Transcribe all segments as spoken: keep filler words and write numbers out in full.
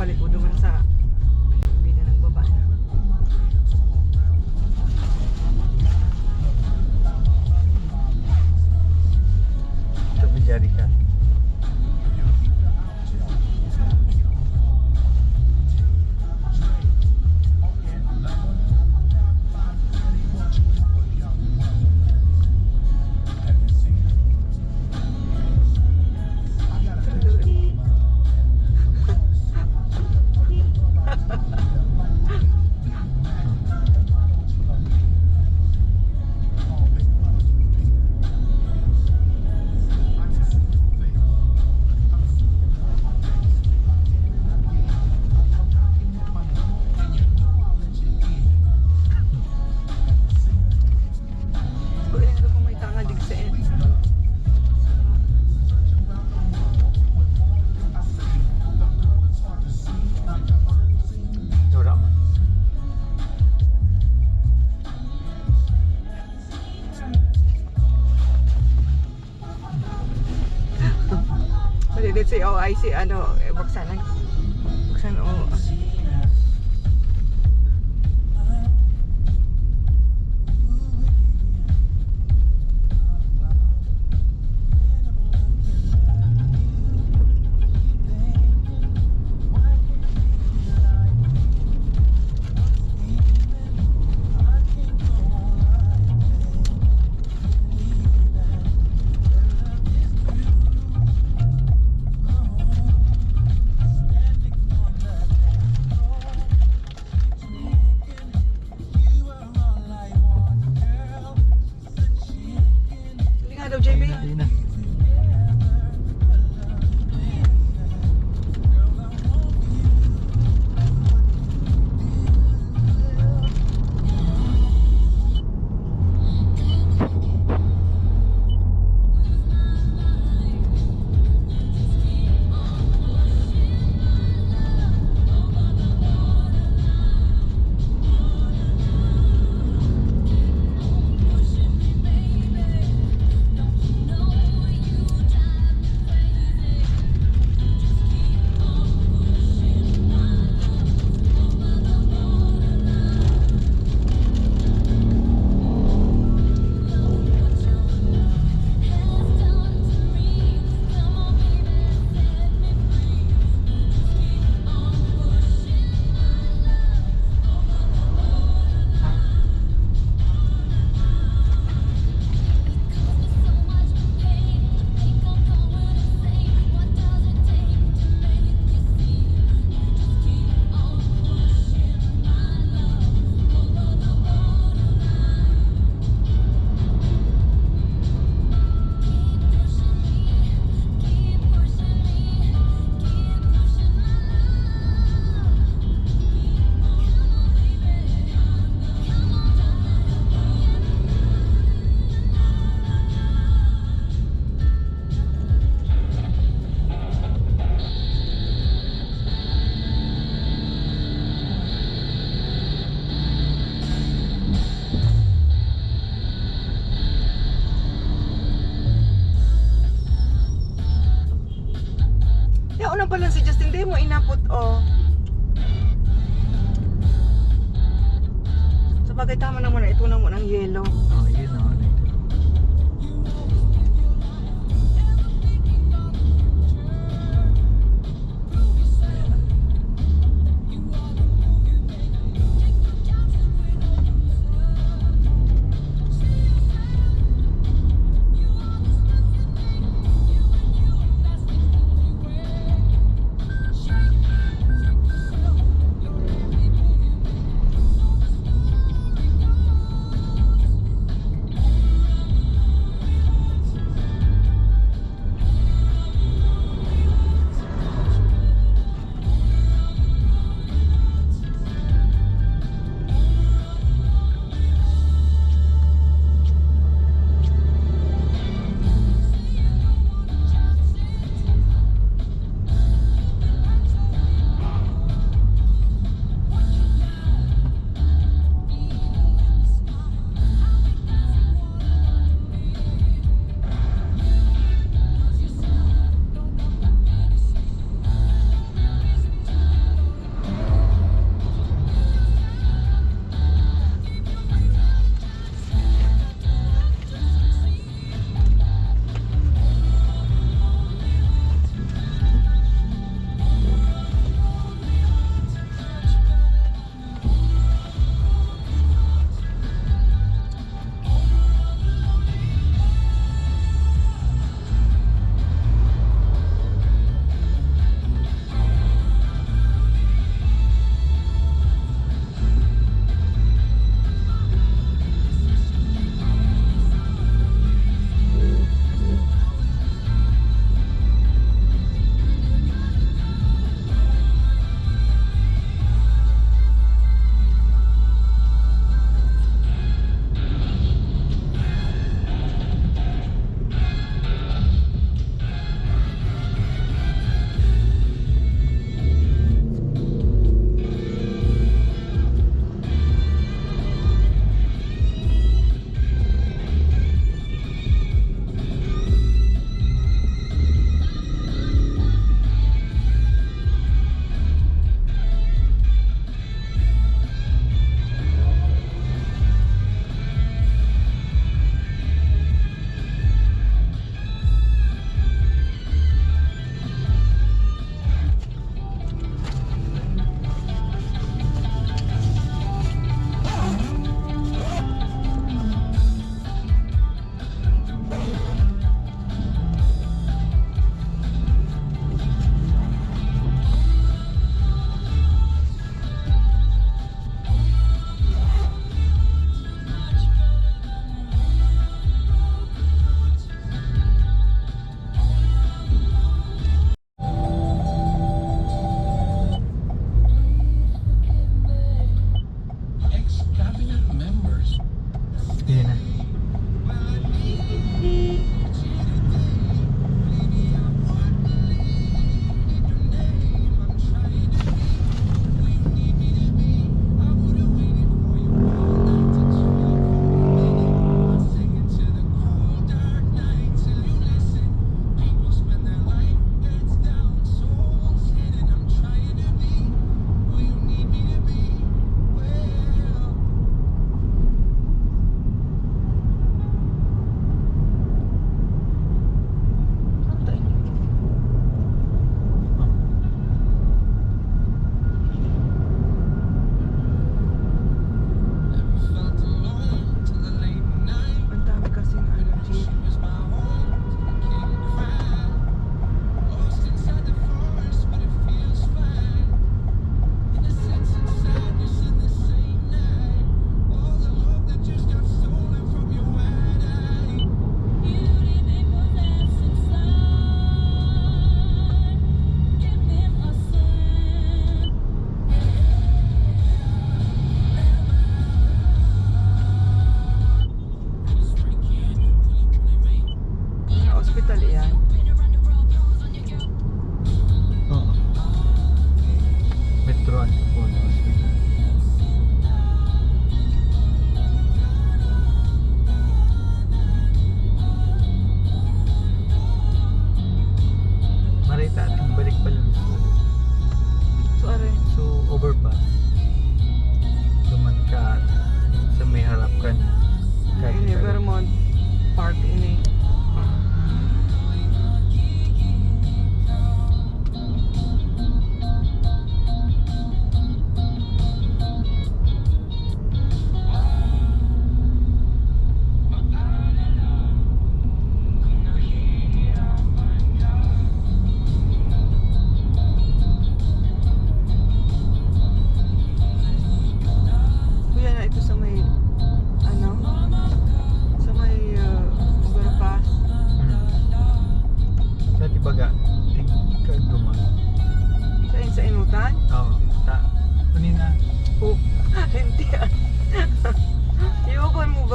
Balik ko duman sa, ano, bida ng baba na. Ito, bidyari ka. Galing na kung may tanga digsa eh. Wala man. Pwede dito si O I C, ano, eh, buksan na. Buksan, o. Hindi nga daw, J P. Hindi na. Yaon na pala si Justin, di mo inapot, oh. Sa bagay, tama na muna, ito na muna ang yellow. Oh, yun na, ano ito.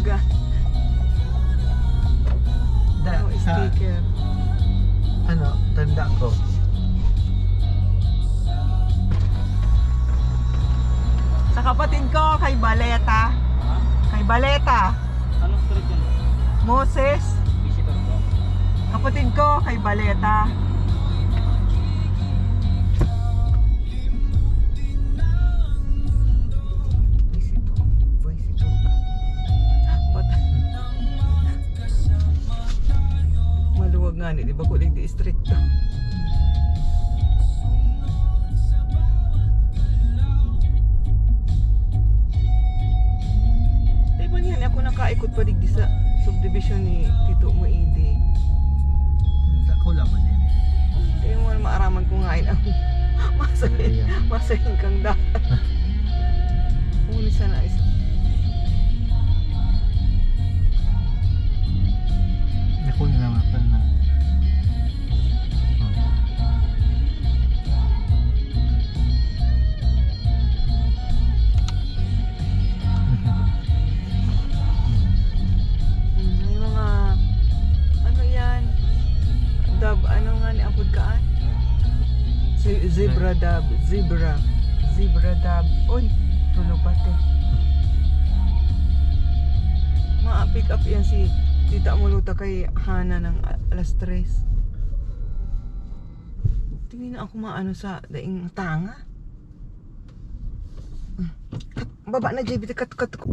Ga. Da, Oh, sa, sticker. Ano, tanda ko. Sa kapatid ko, kay Baleta. Ha? Kay Baleta. Anong street yun? Moses. Visitor ko. Kapatid ko, kay Baleta. Buwisit ko. Buwisit ko. Bata. Maluwag nga ni, di ba, kulig di istrikto. Di ba niyan, ako nakaikot pa digdi sa subdivision ni Tito Moidi. Dako lang man yun eh. Di mo na maaraman kung ngayon ang masahin, Ayan. masahin kang dapat. Uni sana is Dako na naman pa na. Oh. Mm, may mga, ano yan? Dab, ano nga ni apod kaan? Ze- zebra dab, zebra. Zebra dab. Uy, tulo pati. Ma-pick up yan si Tita Muluta kay Hana ng a- alas tres. Tingin na ako maano sa daing tanga. Kat, baba na, J B, kat, kat, kat.